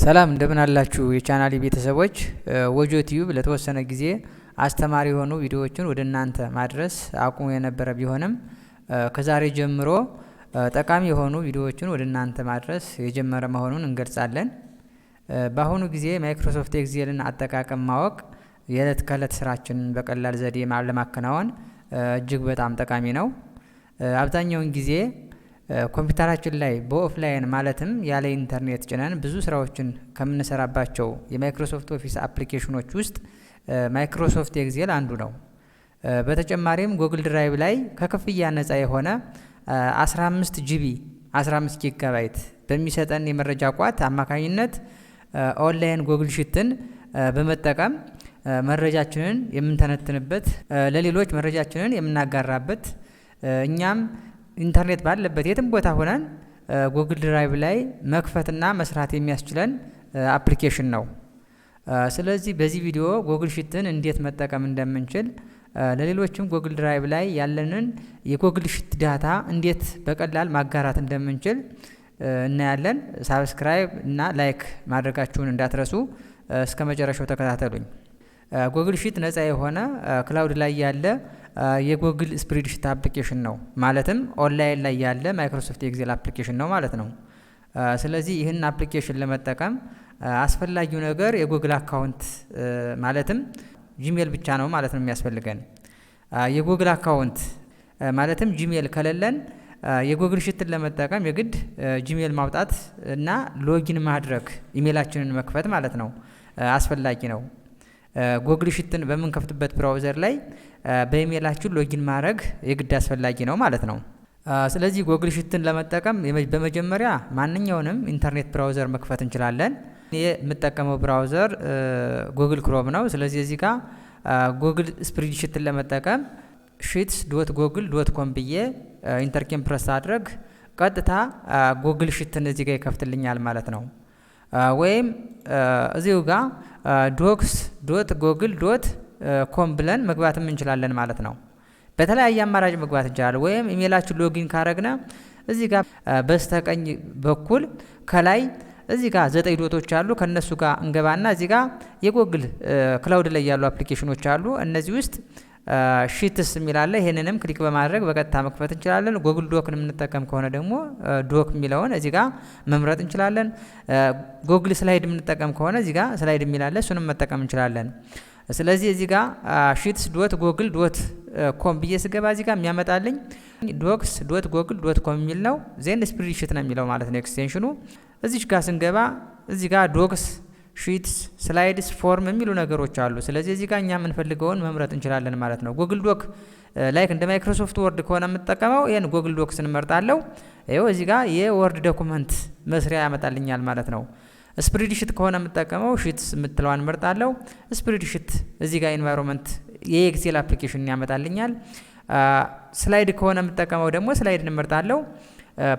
ሰላም፣ እንደምን አላችሁ የቻናሌ ቤተሰቦች። ወጆ ቲዩብ ለተወሰነ ጊዜ አስተማሪ የሆኑ ቪዲዮዎችን ወደ እናንተ ማድረስ አቁሞ የነበረ ቢሆንም ከዛሬ ጀምሮ ጠቃሚ የሆኑ ቪዲዮዎችን ወደ እናንተ ማድረስ የጀመረ መሆኑን እንገልጻለን። በአሁኑ ጊዜ Microsoft Excel ን አጠቃቀም ማወቅ የዕለት ከዕለት ስራችንን በቀላል ዘዴ ለማከናወን እጅግ በጣም ጠቃሚ ነው። አብዛኛውን ጊዜ ኮምፒውተራችን ላይ በ offline፣ ማለትም ያለ ኢንተርኔት ጭነን ብዙ ስራዎችን ከምንሰራባቸው የ Microsoft Office application ኖች ውስጥ Microsoft Excel አንዱ ነው። በተጨማሪም Google Drive ላይ ከክፍያ ነፃ የሆነ 15 GB፣ 15 ጊጋባይት በሚሰጠን የመረጃ ቋት አማካኝነት online Google Sheet ን በመጠቀም መረጃችንን የምንተነትንበት፣ ለሌሎች መረጃችንን የምናጋራበት፣ እኛም ኢንተርኔት ባለበት የትም ቦታ ሆነን Google Drive ላይ መክፈትና መስራት የሚያስችለን application ነው። ስለዚህ በዚህ ቪዲዮ Google Sheet ን እንዴት መጠቀም እንደምንችል፣ ለሌሎችም Google Drive ላይ ያለንን የ Google Sheet data እንዴት በቀላል ማጋራት እንደምንችል እናያለን። Subscribe እና like ማድረጋችሁን እንዳትረሱ። እስከ መጨረሻው ተከታተሉኝ። Google Sheet ነፃ የሆነ cloud ላይ ያለ የ Google spreadsheet application ነው። ማለትም ኦንላይን ላይ ያለ Microsoft Excel application ነው ማለት ነው። ስለዚህ ይህን application ለመጠቀም አስፈላጊው ነገር የ Google account፣ ማለትም Gmail ብቻ ነው ማለት ነው የሚያስፈልገን። የ Google account ማለትም Gmail ከሌለን የ Google Sheet ን ለመጠቀም የግድ Gmail ማውጣት እና login ማድረግ፣ ኢሜይላችንን መክፈት ማለት ነው፣ አስፈላጊ ነው። Google Sheet ን በምንከፍትበት browser ላይ በኢሜይላችን login ማድረግ የግድ አስፈላጊ ነው ማለት ነው። ስለዚህ Google Sheet ን ለመጠቀም በመጀመሪያ ማንኛውንም internet browser መክፈት እንችላለን። የምጠቀመው browser Google Chrome ነው። ስለዚህ እዚህ ጋር Google spreadsheet ን ለመጠቀም sheets.google.com ብዬ enter key ን press ሳደርግ ቀጥታ Google Sheet ን እዚህ ጋር ይከፍትልኛል ማለት ነው። ወይም እዚሁ ጋር docs.google.com ብለን መግባትም እንችላለን ማለት ነው። በተለያየ አማራጭ መግባት እንችላለን። ወይም ኢሜይላችን login ካረግነ እዚህ ጋር በስተቀኝ በኩል ከላይ እዚህ ጋር ዘጠኝ dot ኦች አሉ። ከነሱ ጋር እንገባና እዚህ ጋር የ Google Cloud ላይ ያሉ application ኖች አሉ። እነዚህ ውስጥ Sheets የሚል አለ። ይህንንም click በማድረግ በቀጥታ መክፈት እንችላለን። Google Doc ን የምንጠቀም ከሆነ ደግሞ Doc የሚለውን እዚህ ጋር መምረጥ እንችላለን። Google Slide የምንጠቀም ከሆነ እዚህ ጋር Slide የሚል አለ፣ እሱንም መጠቀም እንችላለን። ስለዚህ እዚህ ጋር sheets.google.com ብዬ ስገባ እዚህ ጋር የሚያመጣልኝ docs.google.com የሚል ነው። Then spreadsheet ነው የሚለው ማለት ነው extension ኑ። እዚች ጋር ስንገባ እዚህ ጋር Docs፣ Sheets፣ Slides፣ Form የሚሉ ነገሮች አሉ። ስለዚህ እዚህ ጋር እኛ የምንፈልገውን መምረጥ እንችላለን ማለት ነው። Google Doc like እንደ Microsoft Word ከሆነ የምጠቀመው ይህን Google Docs እንመርጣለሁ። ይኸው እዚህ ጋር የ Word document መስሪያ ያመጣልኛል ማለት ነው። Spreadsheet ከሆነ የምጠቀመው Sheets የምትለዋን እመርጣለሁ። Spreadsheet እዚህ ጋር environment የ Excel application ያመጣልኛል። Slide ከሆነ የምጠቀመው ደግሞ Slide እንመርጣለሁ።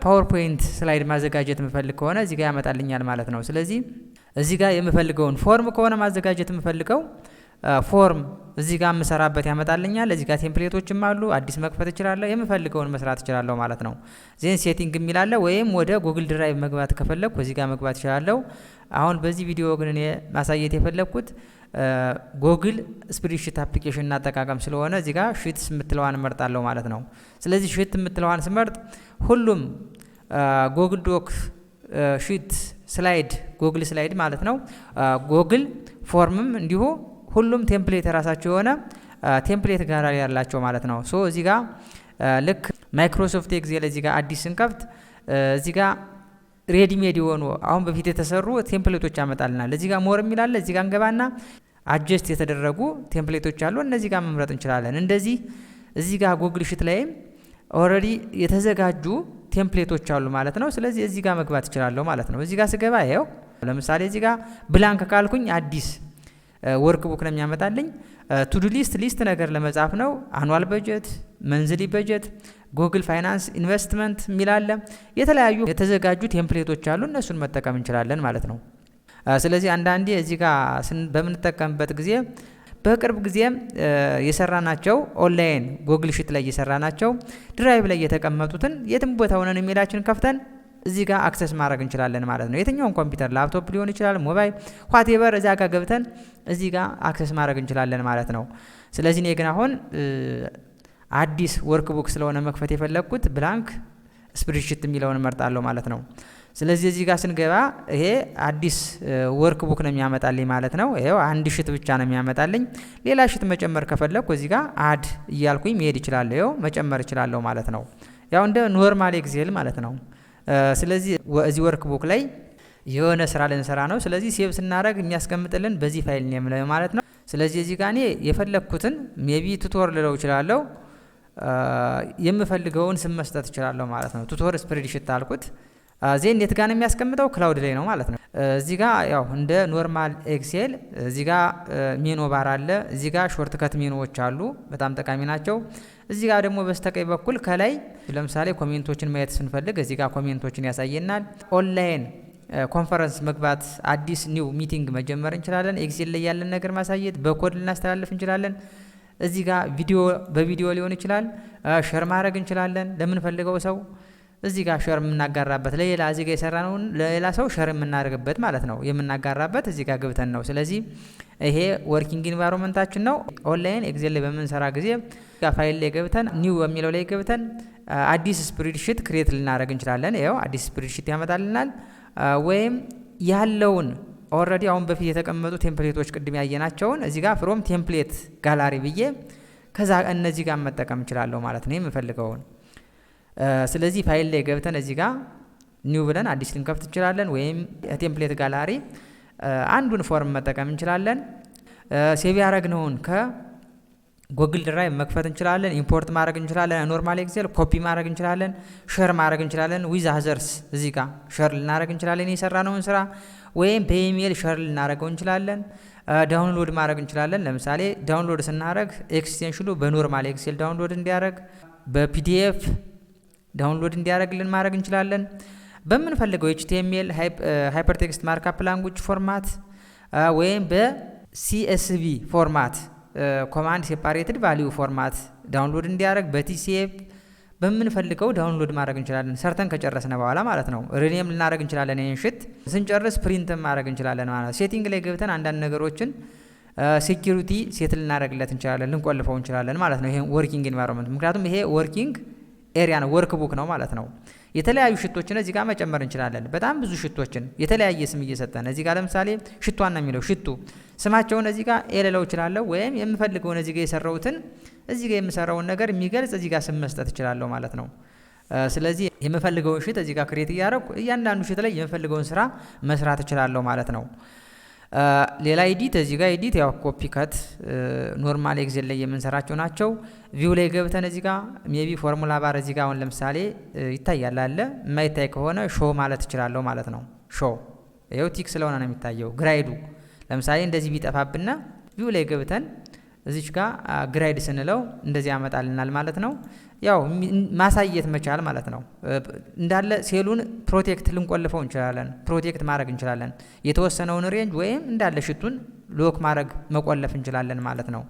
PowerPoint slide ማዘጋጀት የምፈልግ ከሆነ እዚህ ጋር ያመጣልኛል ማለት ነው። ስለዚህ እዚህ ጋር የምፈልገውን፣ form ከሆነ ማዘጋጀት የምፈልገው form እዚህ ጋር የምሰራበት ያመጣልኛል። እዚህ ጋር template ኦችም አሉ። አዲስ መክፈት እችላለሁ። የምፈልገውን መስራት እችላለሁ ማለት ነው። Then setting የሚል አለ፣ ወይም ወደ Google Drive መግባት ከፈለግኩ እዚህ ጋር መግባት እችላለሁ። አሁን በዚህ ቪዲዮ ግን እኔ ማሳየት የፈለግኩት Google spreadsheet application አጠቃቀም ስለሆነ እዚህ ጋር Sheets የምትለዋን እመርጣለሁ ማለት ነው። ስለዚህ Sheet የምትለዋን ስመርጥ ሁሉም Google Doc፣ Sheet፣ Slide፣ Google Slide ማለት ነው። Google Form ም እንዲሁ ሁሉም template የራሳቸው የሆነ template gallery ያላቸው ማለት ነው። So እዚህ ጋር ልክ Microsoft Excel እዚህ ጋር አዲስ ስንከፍት እዚህ ጋር ready made የሆኑ አሁን በፊት የተሰሩ template ኦች ያመጣልናል። እዚህ ጋር more የሚል አለ። እዚህ ጋር እንገባና adjust የተደረጉ template ኦች አሉ። እነዚህ ጋር መምረጥ እንችላለን። እንደዚህ እዚህ ጋር Google Sheet ላይም already የተዘጋጁ template ኦች አሉ ማለት ነው። ስለዚህ እዚህ ጋር መግባት እችላለሁ ማለት ነው። እዚህ ጋር ስገባ ይኸው ለምሳሌ እዚህ ጋር blank ካልኩኝ አዲስ workbook ነው የሚያመጣልኝ። To do list፣ list ነገር ለመጻፍ ነው። Annual budget፣ monthly budget፣ Google finance investment የሚል አለ። የተለያዩ የተዘጋጁ template ኦች አሉ። እነሱን መጠቀም እንችላለን ማለት ነው። ስለዚህ አንዳንዴ እዚህ ጋር በምንጠቀምበት ጊዜ በቅርብ ጊዜ የሰራናቸው፣ online Google Sheet ላይ የሰራናቸው፣ Drive ላይ የተቀመጡትን የትም ቦታ ሆነን ኢሜይላችን ከፍተን እዚህ ጋር access ማድረግ እንችላለን ማለት ነው። የትኛውን ኮምፒውተር፣ ላፕቶፕ ሊሆን ይችላል፣ ሞባይል፣ whatever፣ እዚያ ጋር ገብተን እዚህ ጋር access ማድረግ እንችላለን ማለት ነው። ስለዚህ እኔ ግን አሁን አዲስ workbook ስለሆነ መክፈት የፈለግኩት blank spreadsheet የሚለውን እመርጣለሁ ማለት ነው። ስለዚህ እዚህ ጋር ስንገባ ይሄ አዲስ workbook ነው የሚያመጣልኝ ማለት ነው። ይሄው አንድ sheet ብቻ ነው የሚያመጣልኝ። ሌላ sheet መጨመር ከፈለግኩ እዚህ ጋር add እያልኩኝ መሄድ እችላለሁ። ይኸው መጨመር እችላለሁ ማለት ነው። ያው እንደ normal Excel ማለት ነው። ስለዚህ እዚህ workbook ላይ የሆነ ስራ ልንሰራ ነው። ስለዚህ save ስናደርግ የሚያስቀምጥልን በዚህ file name ላይ ማለት ነው። ስለዚህ እዚህ ጋር እኔ የፈለግኩትን maybe tutor ልለው እችላለሁ። የምፈልገውን ስም መስጠት እችላለሁ ማለት ነው። Tutor spreadsheet አልኩት። Then የት ጋር ነው የሚያስቀምጠው? Cloud ላይ ነው ማለት ነው። እዚህ ጋር ያው እንደ normal Excel እዚህ ጋር menu bar አለ። እዚህ ጋር shortcut menu ዎች አሉ፣ በጣም ጠቃሚ ናቸው። እዚህ ጋር ደግሞ በስተቀኝ በኩል ከላይ ለምሳሌ comment ኦችን ማየት ስንፈልግ እዚህ ጋር comment ኦችን ያሳየናል። Online conference መግባት፣ አዲስ new meeting መጀመር እንችላለን። Excel ላይ ያለን ነገር ማሳየት፣ በኮድ ልናስተላልፍ እንችላለን። እዚህ ጋር ቪዲዮ በቪዲዮ ሊሆን ይችላል፣ share ማድረግ እንችላለን ለምንፈልገው ሰው። እዚህ ጋር share የምናጋራበት፣ ለሌላ እዚህ ጋር የሰራነውን ለሌላ ሰው share የምናደርግበት ማለት ነው። የምናጋራበት እዚህ ጋር ገብተን ነው። ስለዚህ ይሄ working environment ኣችን ነው። Online Excel ላይ በምንሰራ ጊዜ ፋይል ላይ ገብተን new በሚለው ላይ ገብተን አዲስ spreadsheet create ልናደርግ እንችላለን። ይኸው አዲስ spreadsheet ያመጣልናል። ወይም ያለውን already አሁን በፊት የተቀመጡ template ኦች፣ ቅድም ያየናቸውን እዚህ ጋር from template gallery ብዬ ከዛ እነዚህ ጋር መጠቀም እችላለሁ ማለት ነው የምፈልገውን። ስለዚህ ፋይል ላይ ገብተን እዚህ ጋር new ብለን አዲስ ልንከፍት እንችላለን፣ ወይም template gallery አንዱን form መጠቀም እንችላለን። Save ያደረግነውን ከ Google Drive መክፈት እንችላለን። Import ማድረግ እንችላለን። Normal Excel copy ማድረግ እንችላለን። Share ማድረግ እንችላለን። With others እዚህ ጋር share ልናደርግ እንችላለን የሰራነውን ስራ፣ ወይም በ email share ልናደርገው እንችላለን። Download ማድረግ እንችላለን። ለምሳሌ download ስናደርግ extension ኑ በ normal Excel download እንዲያደርግ፣ በ PDF download እንዲያደርግልን ማድረግ እንችላለን። በምንፈልገው HTML፣ hypertext markup language format ወይም በ CSV format፣ comma separated value format download እንዲያደርግ፣ በ TCF በምንፈልገው download ማድረግ እንችላለን። ሰርተን ከጨረስን በኋላ ማለት ነው። Rename ልናደርግ እንችላለን። ይህን sheet ስንጨርስ print ማድረግ እንችላለን ማለት ነው። Setting ላይ ገብተን አንዳንድ ነገሮችን security set ልናደርግለት እንችላለን፣ ልንቆልፈው እንችላለን ማለት ነው። ይሄ working environment፣ ምክንያቱም ይሄ working area ነው፣ workbook ነው ማለት ነው። የተለያዩ sheet ኦችን እዚህ ጋር መጨመር እንችላለን። በጣም ብዙ sheet ኦችን የተለያየ ስም እየሰጠን እዚህ ጋር ለምሳሌ sheet one ነው የሚለው፣ sheet ኡ ስማቸውን እዚህ ጋር A ልለው እችላለሁ፣ ወይም የምፈልገውን እዚህ ጋር የሰራሁትን፣ እዚህ ጋር የምሰራውን ነገር የሚገልጽ እዚህ ጋር ስም መስጠት እችላለሁ ማለት ነው። ስለዚህ የምፈልገውን sheet እዚህ ጋር create እያደረኩ እያንዳንዱ sheet ላይ የምፈልገውን ስራ መስራት እችላለሁ ማለት ነው። ሌላ edit፣ እዚህ ጋር edit ያው copy፣ cut፣ normal Excel ላይ የምንሰራቸው ናቸው። View ላይ ገብተን እዚህ ጋር maybe formula bar እዚህ ጋር አሁን ለምሳሌ ይታያል አለ፣ የማይታይ ከሆነ show ማለት እችላለሁ ማለት ነው። Show ይኸው tick ስለሆነ ነው የሚታየው። Grid ኡ ለምሳሌ እንደዚህ ቢጠፋብና view ላይ ገብተን እዚች ጋር grid ስንለው እንደዚህ ያመጣልናል ማለት ነው። ያው ማሳየት መቻል ማለት ነው። እንዳለ cell ኡን protect ልንቆልፈው እንችላለን። Protect ማድረግ እንችላለን። የተወሰነውን range ወይም እንዳለ sheet ኡን lock ማድረግ፣ መቆለፍ እንችላለን ማለት ነው።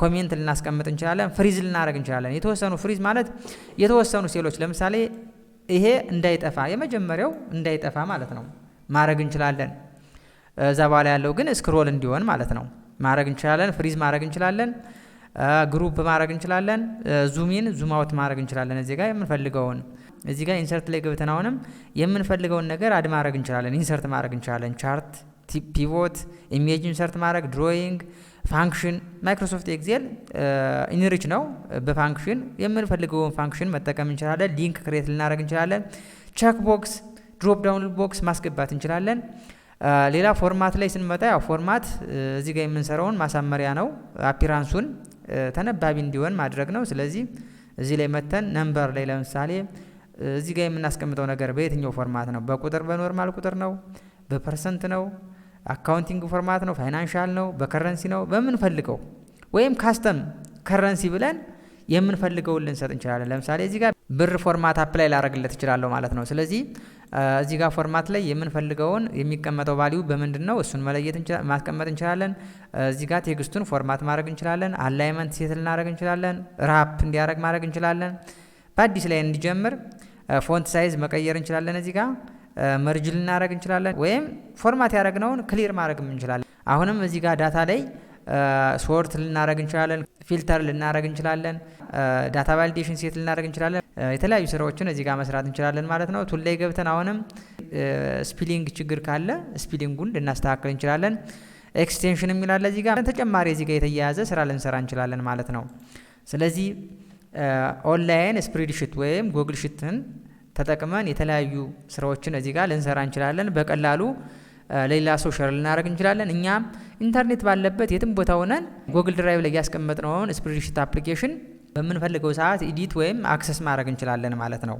Comment ልናስቀምጥ እንችላለን። Freeze ልናደርግ እንችላለን። የተወሰኑ፣ freeze ማለት የተወሰኑ ሴሎች፣ ለምሳሌ ይሄ እንዳይጠፋ፣ የመጀመሪያው እንዳይጠፋ ማለት ነው ማድረግ እንችላለን። እዛ በኋላ ያለው ግን scroll እንዲሆን ማለት ነው ማድረግ እንችላለን። Freeze ማድረግ እንችላለን። Group ማድረግ እንችላለን። Zoom in፣ zoom out ማድረግ እንችላለን። እዚህ ጋር የምንፈልገውን፣ እዚህ ጋር insert ላይ ገብተን አሁንም የምንፈልገውን ነገር add ማድረግ እንችላለን። Insert ማድረግ እንችላለን። Chart፣ pivot፣ image insert ማድረግ፣ drawing፣ function። Microsoft Excel enrich ነው። በ function የምንፈልገውን function መጠቀም እንችላለን። Link create ልናደርግ እንችላለን። Check box፣ drop down box ማስገባት እንችላለን። ሌላ format ላይ ስንመጣ ያው format እዚህ ጋር የምንሰራውን ማሳመሪያ ነው። Appearance ኡን ተነባቢ እንዲሆን ማድረግ ነው። ስለዚህ እዚህ ላይ መተን number ላይ ለምሳሌ እዚህ ጋር የምናስቀምጠው ነገር በየትኛው format ነው? በቁጥር፣ በ normal ቁጥር ነው? በ percent ነው? Accounting format ነው? Financial ነው? በ currency ነው? በምንፈልገው ወይም custom currency ብለን የምንፈልገውን ልንሰጥ እንችላለን። ለምሳሌ እዚህ ጋር ብር format apply ላደርግለት እችላለሁ ማለት ነው። ስለዚህ እዚህ ጋር format ላይ የምንፈልገውን የሚቀመጠው value በምንድን ነው፣ እሱን መለየት ማስቀመጥ እንችላለን። እዚህ ጋር text ኡን format ማድረግ እንችላለን። Alignment set ልናደርግ እንችላለን። Wrap እንዲያደርግ ማድረግ እንችላለን። በአዲስ ላይ እንዲጀምር Font size መቀየር እንችላለን። እዚህ ጋር merge ልናደረግ እንችላለን፣ ወይም format ያደረግነውን clear ማድረግም እንችላለን። አሁንም እዚህ ጋር data ላይ sort ልናደረግ እንችላለን፣ filter ልናደረግ እንችላለን፣ data validation set ልናደረግ እንችላለን። የተለያዩ ስራዎችን እዚህ ጋር መስራት እንችላለን ማለት ነው። Tool ላይ ገብተን አሁንም spelling ችግር ካለ spelling ኡን ልናስተካክል እንችላለን። Extension የሚል አለ፣ እዚህ ጋር ተጨማሪ እዚህ ጋር የተያያዘ ስራ ልንሰራ እንችላለን ማለት ነው። ስለዚህ online spreadsheet ወይም Google Sheet ን ተጠቅመን የተለያዩ ስራዎችን እዚህ ጋር ልንሰራ እንችላለን። በቀላሉ ለሌላ ሰው share ልናደርግ እንችላለን። እኛም ኢንተርኔት ባለበት የትም ቦታ ሆነን Google Drive ላይ ያስቀመጥነውን spreadsheet application በምንፈልገው ሰዓት edit ወይም access ማድረግ እንችላለን ማለት ነው።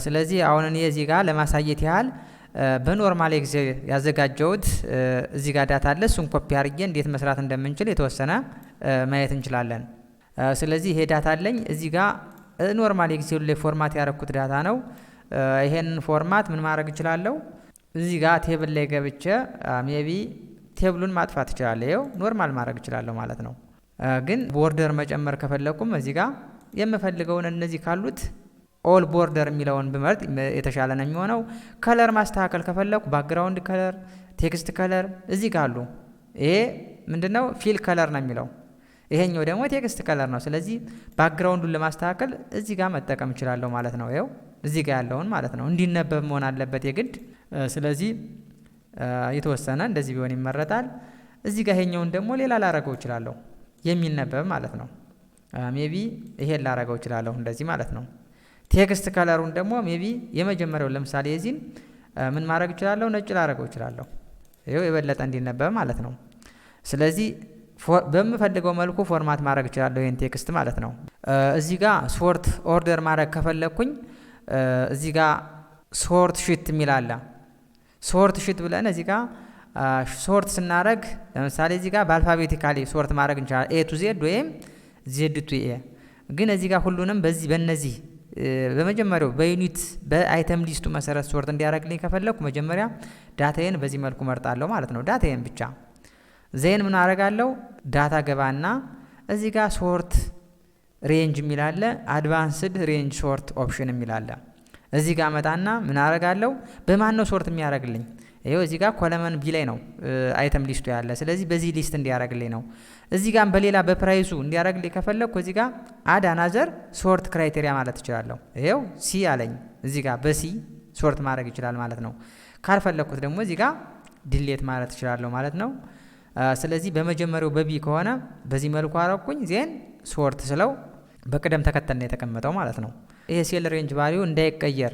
ስለዚህ አሁን እኔ እዚህ ጋር ለማሳየት ያህል በ normal Excel ያዘጋጀሁት እዚህ ጋር data አለ። እሱን ኮፒ አድርጌ እንዴት መስራት እንደምንችል የተወሰነ ማየት እንችላለን። ስለዚህ ይሄ data አለኝ፣ እዚህ ጋር normal Excel ኡ ላይ format ያደረኩት data ነው። ይሄንን format ምን ማድረግ እችላለሁ? እዚህ ጋር table ላይ ገብቼ maybe table ኡን ማጥፋት እችላለሁ። ይኸው normal ማድረግ እችላለሁ ማለት ነው። ግን border መጨመር ከፈለኩም እዚህ ጋር የምፈልገውን እነዚህ ካሉት all border የሚለውን ብመርጥ የተሻለ ነው የሚሆነው። Color ማስተካከል ከፈለኩ background color፣ text color እዚህ ጋር አሉ። ይሄ ምንድነው? Fill color ነው የሚለው፣ ይሄኛው ደግሞ text color ነው። ስለዚህ background ኡን ለማስተካከል እዚህ ጋር መጠቀም እችላለሁ ማለት ነው። ይኸው እዚህ ጋር ያለውን ማለት ነው። እንዲነበብ መሆን አለበት የግድ። ስለዚህ የተወሰነ እንደዚህ ቢሆን ይመረጣል። እዚህ ጋር ይሄኛውን ደግሞ ሌላ ላረገው እችላለሁ፣ የሚነበብ ማለት ነው። Maybe ይሄን ላረገው እችላለሁ እንደዚህ ማለት ነው። Text color ኡን ደግሞ maybe የመጀመሪያውን ለምሳሌ የዚህን ምን ማድረግ እችላለሁ? ነጭ ላረገው እችላለሁ። ይኸው የበለጠ እንዲነበብ ማለት ነው። ስለዚህ በምፈልገው መልኩ format ማድረግ እችላለሁ ይሄን text ማለት ነው። እዚህ ጋር sort order ማድረግ ከፈለግኩኝ እዚህ ጋር sort sheet የሚል አለ። Sort sheet ብለን እዚህ ጋር sort ስናደረግ ለምሳሌ እዚህ ጋር በ alphabetically sort ማድረግ እንችላለን። A to Z ወይም Z to A። ግን እዚህ ጋር ሁሉንም በዚህ በእነዚህ በመጀመሪያው በ unit በ item list ኡ መሰረት sort እንዲያደርግልኝ ከፈለኩ መጀመሪያ data ዬን በዚህ መልኩ መርጣለሁ ማለት ነው። Data ዬን ብቻ፣ then ምን አደርጋለሁ? Data ገባና እዚህ ጋር sort range የሚል አለ፣ advanced range sort option የሚል አለ። እዚህ ጋር መጣና ምን አደርጋለሁ? በማን ነው sort የሚያደርግልኝ? ይኸው እዚህ ጋር column B ላይ ነው item list ኡ ያለ። ስለዚህ በዚህ list እንዲያደርግልኝ ነው። እዚህ ጋር በሌላ በ price ኡ እንዲያደርግልኝ ከፈለግኩ እዚህ ጋር add another sort criteria ማለት እችላለሁ። ይኸው C አለኝ። እዚህ ጋር በ C sort ማድረግ ይችላል ማለት ነው። ካልፈለግኩት ደግሞ እዚህ ጋር delete ማለት እችላለሁ ማለት ነው። ስለዚህ በመጀመሪያው በ B ከሆነ በዚህ መልኩ አረኩኝ። Then sort ስለው በቅደም ተከተል ነው የተቀመጠው ማለት ነው። ይሄ cell range value እንዳይቀየር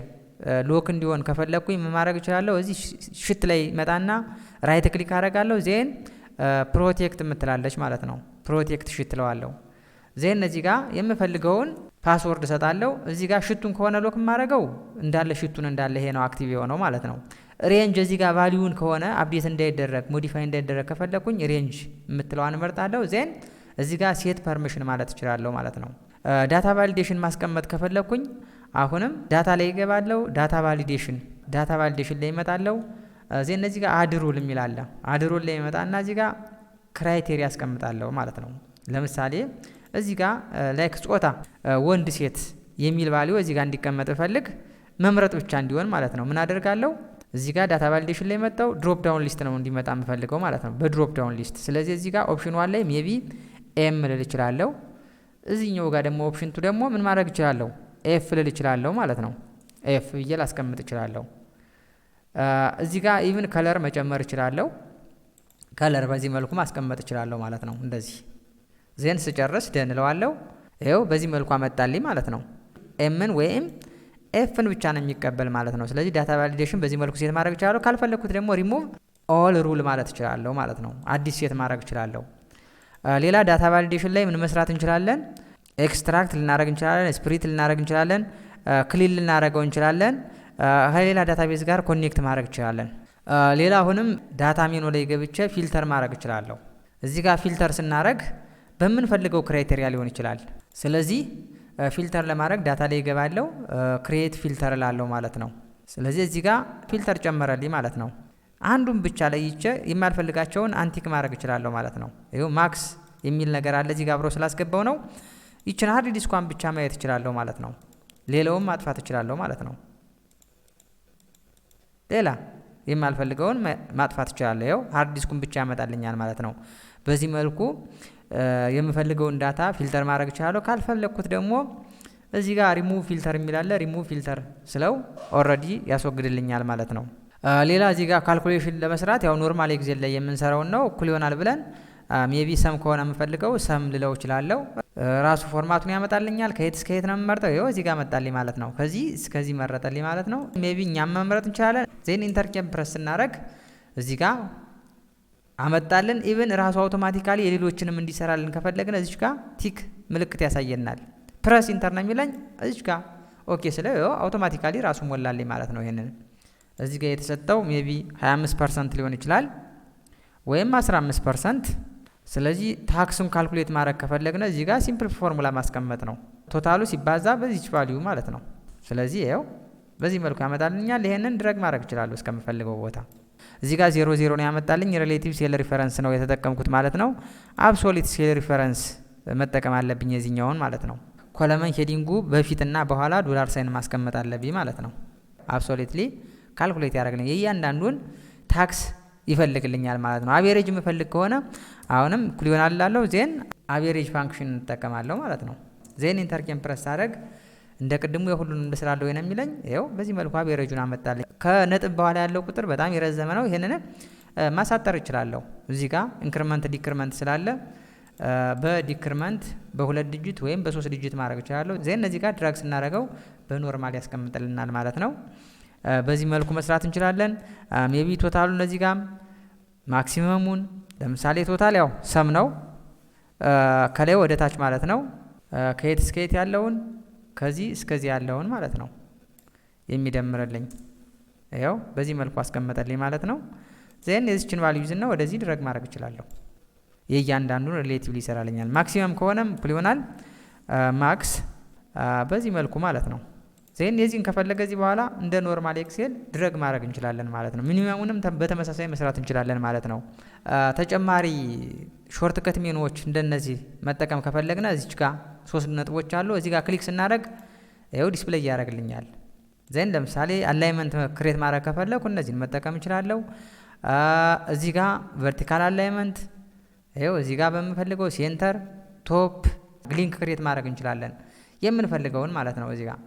lock እንዲሆን ከፈለግኩኝ ምን ማድረግ እችላለሁ? እዚህ sheet ላይ መጣና right click አደርጋለሁ። Then protect የምትላለች ማለት ነው። Protect sheet እለዋለሁ። Then እዚህ ጋር የምፈልገውን password እሰጣለሁ። እዚህ ጋር sheet ኡን ከሆነ lock የማደርገው እንዳለ sheet ኡን እንዳለ ይሄ ነው active የሆነው ማለት ነው። Range እዚህ ጋር value ን ከሆነ update እንዳይደረግ፣ modify እንዳይደረግ ከፈለግኩኝ range የምትለዋን እመርጣለሁ። Then እዚህ ጋር set permission ማለት እችላለሁ ማለት ነው። Data validation ማስቀመጥ ከፈለግኩኝ አሁንም data ላይ ይገባለሁ። Data validation ላይ ይመጣለሁ። Then እዚህ ጋር add rule የሚል አለ። Add rule ላይ ይመጣና እዚህ ጋር criteria አስቀምጣለሁ ማለት ነው። ለምሳሌ እዚህ ጋር like ጾታ ወንድ ሴት የሚል value እዚህ ጋር እንዲቀመጥ ብፈልግ መምረጥ ብቻ እንዲሆን ማለት ነው። ምን አደርጋለሁ? እዚህ ጋር data validation ላይ መጣው፣ drop down list ነው እንዲመጣ የምፈልገው ማለት ነው። በ drop down list። ስለዚህ እዚህ ጋር option one ላይ maybe M ልል እችላለሁ። እዚህኛው ጋር ደግሞ option two ደግሞ ምን ማድረግ እችላለሁ? F ልል እችላለሁ ማለት ነው። F ብዬ ላስቀምጥ እችላለሁ። እዚህ ጋር even color መጨመር እችላለሁ። Color በዚህ መልኩ ማስቀመጥ እችላለሁ ማለት ነው። እንደዚህ then ስጨርስ done እለዋለሁ። ይኸው በዚህ መልኩ አመጣልኝ ማለት ነው። M ን ወይም F ን ብቻ ነው የሚቀበል ማለት ነው። ስለዚህ data validation በዚህ መልኩ set ማድረግ እችላለሁ። ካልፈለግኩት ደግሞ ሪሙቭ ኦል ሩል ማለት እችላለሁ ማለት ነው። አዲስ set ማድረግ እችላለሁ። ሌላ data validation ላይ ምን መስራት እንችላለን? Extract ልናደረግ እንችላለን። Split ልናደረግ እንችላለን። Clean ልናደረገው እንችላለን። ከሌላ database ጋር connect ማድረግ እንችላለን። ሌላ አሁንም data menu ላይ ገብቼ filter ማድረግ እችላለሁ። እዚህ ጋር filter ስናደረግ በምንፈልገው criteria ሊሆን ይችላል። ስለዚህ filter ለማድረግ data ላይ ይገባለው፣ create filter እላለሁ ማለት ነው። ስለዚህ እዚህ ጋር filter ጨመረልኝ ማለት ነው። አንዱን ብቻ ለይቼ የማልፈልጋቸውን untick ማድረግ እችላለሁ ማለት ነው። ይኸው max የሚል ነገር አለ፣ እዚህ ጋር አብሮ ስላስገባው ነው። ይችን hard disk ኳን ብቻ ማየት እችላለሁ ማለት ነው። ሌላውም ማጥፋት እችላለሁ ማለት ነው። ሌላ የማልፈልገውን ማጥፋት እችላለሁ። ይኸው hard disk ኡን ብቻ ያመጣልኛል ማለት ነው። በዚህ መልኩ የምፈልገውን data filter ማድረግ እችላለሁ። ካልፈለግኩት ደግሞ እዚህ ጋር ሪሙቭ ፊልተር የሚል አለ። ሪሙቭ ፊልተር ስለው ኦልሬዲ ያስወግድልኛል ማለት ነው። ሌላ እዚህ ጋር calculation ለመስራት ያው normal Excel ላይ የምንሰራውን ነው። እኩል ይሆናል ብለን maybe sum ከሆነ የምፈልገው sum ልለው እችላለሁ። ራሱ format ኡን ያመጣልኛል። ከየት እስከ የት ነው የምመርጠው? ይኸው እዚህ ጋር መጣልኝ ማለት ነው። ከዚህ እስከዚህ መረጠልኝ ማለት ነው። Maybe እኛም መምረጥ እንችላለን። Then enter key ን press ስናደርግ እዚህ ጋር አመጣልን። Even ራሱ automatically የሌሎችንም እንዲሰራልን ከፈለግን እዚች ጋር tick ምልክት ያሳየናል። Press enter ነው የሚለኝ፣ እዚች ጋር okay ስለው automatically ራሱ ሞላልኝ ማለት ነው። ይሄንን እዚህ ጋር የተሰጠው maybe 25% ሊሆን ይችላል ወይም 15%። ስለዚህ tax ኡን calculate ማድረግ ከፈለግን እዚህ ጋር simple formula ማስቀመጥ ነው። Total ኡ ሲባዛ በዚች value ማለት ነው። ስለዚህ ይኸው በዚህ መልኩ ያመጣልኛል። ይሄንን drag ማድረግ እችላለሁ እስከምፈልገው ቦታ። እዚህ ጋር 0 0 ነው ያመጣልኝ። Relative cell reference ነው የተጠቀምኩት ማለት ነው። Absolute cell reference መጠቀም አለብኝ የዚህኛውን ማለት ነው። Column heading ኡ በፊትና በኋላ dollar sign ማስቀመጥ አለብኝ ማለት ነው። Absolutely calculate ያደርግልኝ፣ የእያንዳንዱን tax ይፈልግልኛል ማለት ነው። Average የምፈልግ ከሆነ አሁንም እኩል ይሆናል እላለሁ። Then average function እንጠቀማለሁ ማለት ነው። Then enter key ን press ሳደርግ እንደ ቅድሙ የሁሉንም ልስራለሁ ወይ ነው የሚለኝ። ይኸው በዚህ መልኩ average ኡን አመጣልኝ። ከነጥብ በኋላ ያለው ቁጥር በጣም የረዘመ ነው። ይህንን ማሳጠር እችላለሁ። እዚህ ጋር increment decrement ስላለ በ decrement በሁለት digit ወይም በሶስት digit ማድረግ እችላለሁ። Then እዚህ ጋር drag ስናደርገው በ normal ያስቀምጥልናል ማለት ነው። በዚህ መልኩ መስራት እንችላለን። Maybe total ኡ እነዚህ ጋር maximum ኡን፣ ለምሳሌ total ያው sum ነው፣ ከላይ ወደ ታች ማለት ነው። ከየት እስከ የት ያለውን? ከዚህ እስከዚህ ያለውን ማለት ነው የሚደምርልኝ። ይኸው በዚህ መልኩ አስቀመጠልኝ ማለት ነው። Then የዚችን value ይዝና ወደዚህ drag ማድረግ እችላለሁ። የእያንዳንዱን relatively ይሰራልኛል። Maximum ከሆነም እኩል ይሆናል max በዚህ መልኩ ማለት ነው። Then የዚህን ከፈለገ እዚህ በኋላ እንደ normal Excel drag ማድረግ እንችላለን ማለት ነው። Minimum ኡንም በተመሳሳይ መስራት እንችላለን ማለት ነው። ተጨማሪ shortcut menu ዎች እንደነዚህ መጠቀም ከፈለግነ እዚች ጋር ሶስት ነጥቦች አሉ። እዚህ ጋር click ስናደርግ ይኸው display ያደርግልኛል። Then ለምሳሌ alignment create ማድረግ ከፈለኩ እነዚህን መጠቀም እችላለሁ። እዚህ ጋር vertical alignment፣ ይኸው እዚህ ጋር በምፈልገው center፣ top፣ link create ማድረግ እንችላለን የምንፈልገውን ማለት ነው። እዚህ ጋር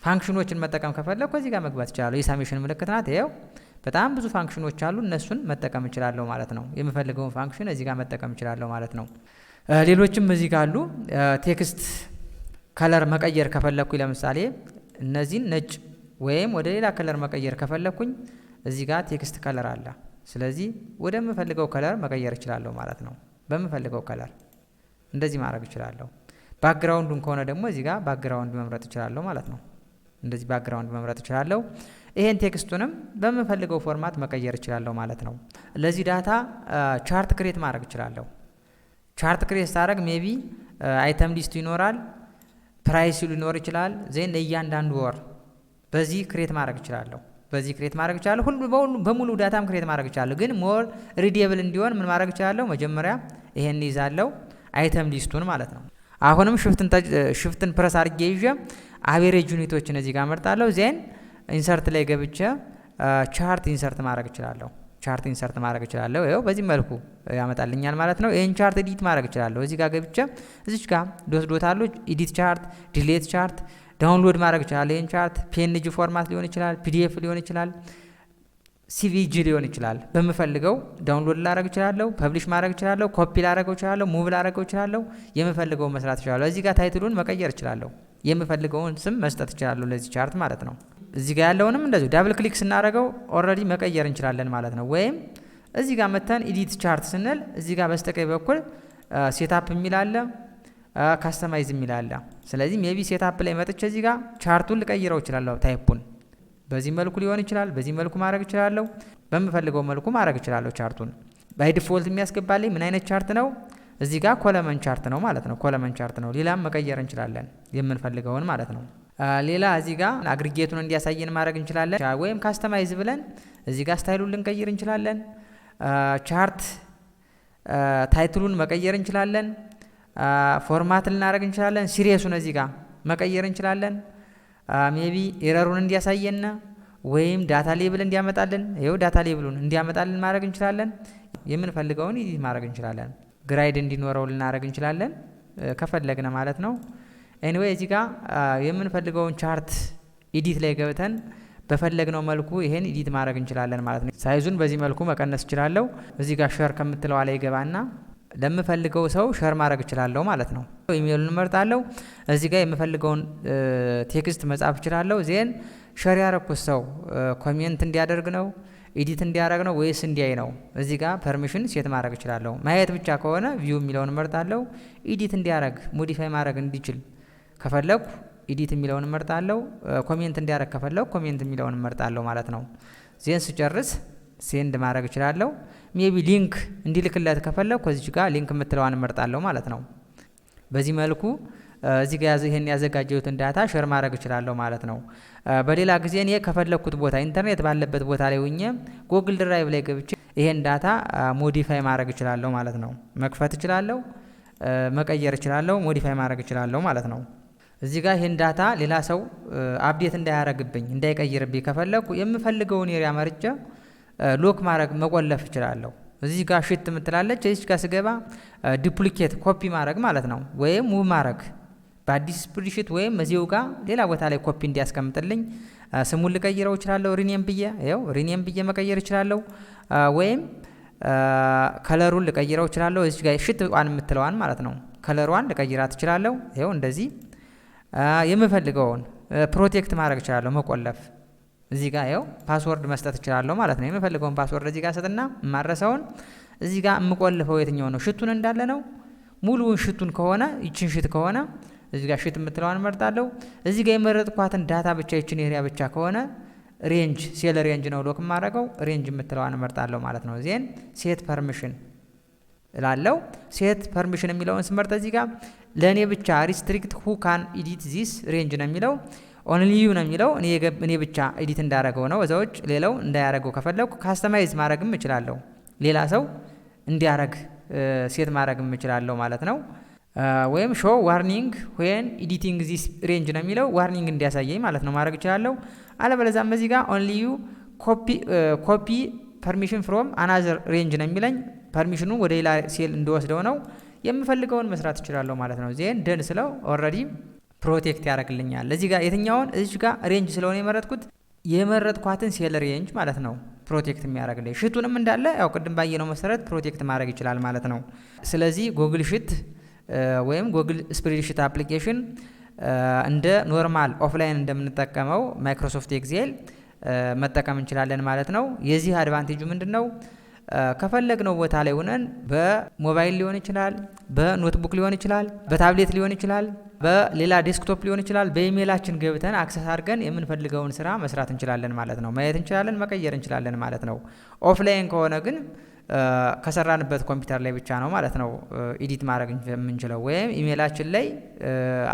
function ኖችን መጠቀም ከፈለኩ እዚህ ጋር መግባት እችላለሁ። የ summation ምልክት ናት። ይኸው በጣም ብዙ function ኖች አሉ። እነሱን መጠቀም እችላለሁ ማለት ነው። የምፈልገውን function እዚህ ጋር መጠቀም እችላለሁ ማለት ነው። ሌሎችም እዚህ ጋር አሉ። Text color መቀየር ከፈለኩኝ፣ ለምሳሌ እነዚህን ነጭ ወይም ወደ ሌላ color መቀየር ከፈለኩኝ እዚህ ጋር text color አለ። ስለዚህ ወደምፈልገው color መቀየር እችላለሁ ማለት ነው። በምፈልገው color እንደዚህ ማድረግ እችላለሁ። Background ኡን ከሆነ ደግሞ እዚህ ጋር background መምረጥ እችላለሁ ማለት ነው። እንደዚህ background መምረጥ እችላለሁ። ይሄን text ኡንም በምፈልገው format መቀየር እችላለሁ ማለት ነው። ለዚህ data chart create ማድረግ እችላለሁ። Chart create ሳደርግ maybe item list ኡ ይኖራል፣ price ሊኖር ይችላል። Then ለእያንዳንዱ ወር በዚህ create ማድረግ እችላለሁ። በዚህ create ማድረግ እችላለሁ። ሁሉ በሙሉ data ም create ማድረግ እችላለሁ። ግን more readable እንዲሆን ምን ማድረግ እችላለሁ? መጀመሪያ ይሄን ይዛለሁ፣ item list ኡን ማለት ነው። አሁንም shift ን press አድርጌ ይዤ average unit ኦችን እዚህ ጋር መርጣለሁ። Then insert ላይ ገብቼ chart insert ማድረግ እችላለሁ። Chart insert ማድረግ እችላለሁ። ይኸው በዚህ መልኩ ያመጣልኛል ማለት ነው። ይህን chart edit ማድረግ እችላለሁ። እዚህ ጋር ገብቼ እዚች ጋር dot dot አሉ። Edit chart፣ delete chart፣ download ማድረግ እችላለሁ። ይህን chart PNG format ሊሆን ይችላል፣ PDF ሊሆን ይችላል፣ SVG ሊሆን ይችላል። በምፈልገው download ላደርግ እችላለሁ፣ publish ማድረግ እችላለሁ፣ ኮፒ ላደርገው እችላለሁ፣ move ላደርገው እችላለሁ። የምፈልገውን መስራት እችላለሁ። እዚህ ጋር title ኡን መቀየር እችላለሁ። የምፈልገውን ስም መስጠት እችላለሁ ለዚህ chart ማለት ነው። እዚህ ጋር ያለውንም እንደዚሁ double click ስናደርገው already መቀየር እንችላለን ማለት ነው። ወይም እዚህ ጋር መተን edit chart ስንል እዚህ ጋር በስተቀኝ በኩል setup የሚል አለ፣ customize የሚል አለ። ስለዚህ maybe setup ላይ መጥቼ እዚህ ጋር chart ኡን ልቀይረው እችላለሁ። Type ኡን በዚህ መልኩ ሊሆን ይችላል። በዚህ መልኩ ማድረግ እችላለሁ። በምፈልገው መልኩ ማድረግ እችላለሁ chart ኡን። By default የሚያስገባልኝ ምን አይነት chart ነው? እዚህ ጋር column chart ነው ማለት ነው። Column chart ነው። ሌላም መቀየር እንችላለን የምንፈልገውን ማለት ነው። ሌላ እዚህ ጋር aggregate ኡን እንዲያሳየን ማድረግ እንችላለን። ወይም customize ብለን እዚህ ጋር style ኡን ልንቀይር እንችላለን። Chart title ኡን መቀየር እንችላለን። Format ልናደርግ እንችላለን። Series ኡን እዚህ ጋር መቀየር እንችላለን። Maybe error ኡን እንዲያሳየን ወይም data label እንዲያመጣልን፣ ይኸው data label ኡን እንዲያመጣልን ማድረግ እንችላለን። የምንፈልገውን edit ማድረግ እንችላለን። Grid እንዲኖረው ልናደርግ እንችላለን ከፈለግነ ማለት ነው። Anyway፣ እዚህ ጋር የምንፈልገውን chart edit ላይ ገብተን በፈለግነው መልኩ ይሄን edit ማድረግ እንችላለን ማለት ነው። Size ኡን በዚህ መልኩ መቀነስ እችላለሁ። እዚህ ጋር share ከምትለዋ ላይ ገባና ለምፈልገው ሰው share ማድረግ እችላለሁ ማለት ነው። ኢሜሉን እመርጣለሁ። እዚህ ጋር የምፈልገውን text መጻፍ እችላለሁ። Then share ያረኩት ሰው comment እንዲያደርግ ነው፣ edit እንዲያደርግ ነው ወይስ እንዲያይ ነው? እዚህ ጋር permission set ማድረግ እችላለሁ። ማየት ብቻ ከሆነ view የሚለውን እመርጣለሁ። Edit እንዲያደርግ፣ modify ማድረግ እንዲችል ከፈለኩ edit የሚለውን እመርጣለሁ። Comment እንዲያደርግ ከፈለኩ comment የሚለውን እመርጣለሁ ማለት ነው። Then ስጨርስ send ማድረግ እችላለሁ። Maybe link እንዲልክለት ከፈለኩ ከዚች ጋር link የምትለዋን እመርጣለሁ ማለት ነው። በዚህ መልኩ እዚህ ጋር ይሄን ያዘጋጀሁትን data share ማድረግ እችላለሁ ማለት ነው። በሌላ ጊዜ እኔ ከፈለግኩት ቦታ፣ ኢንተርኔት ባለበት ቦታ ላይ ሁኜ Google Drive ላይ ገብቼ ይሄን data modify ማድረግ እችላለሁ ማለት ነው። መክፈት እችላለሁ፣ መቀየር እችላለሁ፣ modify ማድረግ እችላለሁ ማለት ነው። እዚህ ጋር ይሄን data ሌላ ሰው update እንዳያረግብኝ፣ እንዳይቀይርብኝ ከፈለግኩ የምፈልገውን area መርጬ lock ማድረግ፣ መቆለፍ እችላለሁ። እዚህ ጋር sheet የምትላለች፣ እዚህ ጋር ስገባ duplicate copy ማድረግ ማለት ነው፣ ወይም move ማድረግ በአዲስ spreadsheet ወይም እዚሁ ጋር ሌላ ቦታ ላይ ኮፒ እንዲያስቀምጥልኝ ስሙን ልቀይረው እችላለሁ። Rename ብዬ፣ ይኸው rename ብዬ መቀየር እችላለሁ። ወይም color ኡን ልቀይረው እችላለሁ። እዚህ ጋር sheet one የምትለዋን ማለት ነው። Color ኧን ልቀይራት እችላለሁ። ይኸው እንደዚህ የምፈልገውን protect ማድረግ እችላለሁ፣ መቆለፍ። እዚህ ጋር ይኸው password መስጠት እችላለሁ ማለት ነው። የምፈልገውን password እዚህ ጋር ሰጥና የማረሰውን እዚህ ጋር የምቆልፈው የትኛው ነው? Sheet ኡን እንዳለ ነው። ሙሉውን sheet ኡን ከሆነ፣ ይችን sheet ከሆነ እዚህ ጋር sheet የምትለዋን እመርጣለሁ። እዚህ ጋር የመረጥኳትን data ብቻ፣ ይችን area ብቻ ከሆነ range፣ cell range ነው lock የማደርገው፣ range የምትለዋን እመርጣለሁ ማለት ነው። Then set permission እላለው። Set permission የሚለውን ስመርጥ እዚህ ጋር ለእኔ ብቻ restrict who can edit this range ነው የሚለው። Only you ነው የሚለው፣ እኔ ብቻ edit እንዳረገው ነው። እዛ ውጭ ሌላው እንዳያረገው ከፈለኩ customize ማድረግም እችላለሁ። ሌላ ሰው እንዲያረግ set ማድረግም እችላለሁ ማለት ነው። ወይም show warning when editing this range ነው የሚለው፣ warning እንዲያሳየኝ ማለት ነው ማድረግ እችላለሁ። አለበለዚያም እዚህ ጋር only you copy permission from another range ነው የሚለኝ፣ permission ኑ ወደ ሌላ ሴል እንደወስደው ነው። የምፈልገውን መስራት እችላለሁ ማለት ነው። Then done ስለው already protect ያደርግልኛል። እዚህ ጋር የትኛውን፣ እዚህ ጋር range ስለሆነ የመረጥኩት የመረጥኳትን cell range ማለት ነው protect የሚያደርግልኝ። Sheet ኡንም እንዳለ ያው ቅድም ባየነው መሰረት protect ማድረግ ይችላል ማለት ነው። ስለዚህ Google Sheet ወይም Google spreadsheet application እንደ normal offline እንደምንጠቀመው Microsoft Excel መጠቀም እንችላለን ማለት ነው። የዚህ advantage ኡ ምንድን ነው? ከፈለግነው ቦታ ላይ ሆነን በሞባይል ሊሆን ይችላል፣ በ notebook ሊሆን ይችላል፣ በታብሌት ሊሆን ይችላል፣ በሌላ desktop ሊሆን ይችላል። በኢሜይላችን ገብተን access አድርገን የምንፈልገውን ስራ መስራት እንችላለን ማለት ነው። ማየት እንችላለን፣ መቀየር እንችላለን ማለት ነው። Offline ከሆነ ግን ከሰራንበት ኮምፒውተር ላይ ብቻ ነው ማለት ነው edit ማድረግ የምንችለው፣ ወይም ኢሜይላችን ላይ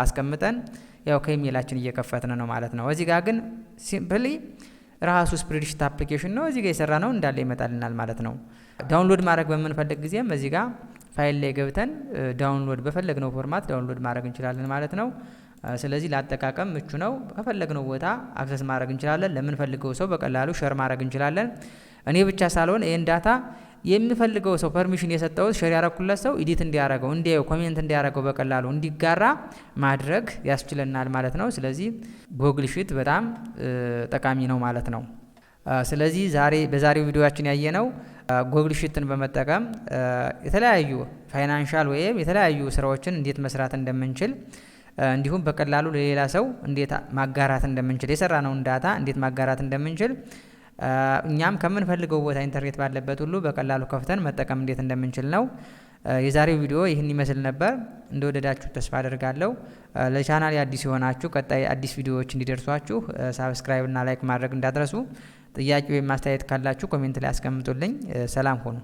አስቀምጠን ያው ከኢሜይላችን እየከፈትን ነው ማለት ነው። እዚህ ጋር ግን simply ራሱ spreadsheet application ነው። እዚህ ጋር የሰራነው እንዳለ ይመጣልናል ማለት ነው። Download ማድረግ በምንፈልግ ጊዜም እዚህ ጋር ፋይል ላይ ገብተን download በፈለግነው format download ማድረግ እንችላለን ማለት ነው። ስለዚህ ለአጠቃቀም ምቹ ነው። ከፈለግነው ቦታ access ማድረግ እንችላለን። ለምንፈልገው ሰው በቀላሉ share ማድረግ እንችላለን። እኔ ብቻ ሳልሆን ይህን data የሚፈልገው ሰው፣ permission የሰጠሁት፣ share ያረኩለት ሰው edit እንዲያረገው፣ እንዲያየው፣ comment እንዲያረገው፣ በቀላሉ እንዲጋራ ማድረግ ያስችለናል ማለት ነው። ስለዚህ Google Sheet በጣም ጠቃሚ ነው ማለት ነው። ስለዚህ ዛሬ በዛሬው ቪዲዮአችን ያየነው Google Sheet ን በመጠቀም የተለያዩ financial ወይም የተለያዩ ስራዎችን እንዴት መስራት እንደምንችል፣ እንዲሁም በቀላሉ ለሌላ ሰው እንዴት ማጋራት እንደምንችል፣ የሰራነውን data እንዴት ማጋራት እንደምንችል፣ እኛም ከምንፈልገው ቦታ ኢንተርኔት ባለበት ሁሉ በቀላሉ ከፍተን መጠቀም እንዴት እንደምንችል ነው። የዛሬው ቪዲዮ ይህን ይመስል ነበር። እንደወደዳችሁ ተስፋ አደርጋለሁ። ለቻናሌ አዲስ የሆናችሁ ቀጣይ አዲስ ቪዲዮዎች እንዲደርሷችሁ subscribe እና like ማድረግ እንዳትረሱ። ጥያቄ ወይም አስተያየት ካላችሁ comment ላይ አስቀምጡልኝ። ሰላም ሁኑ።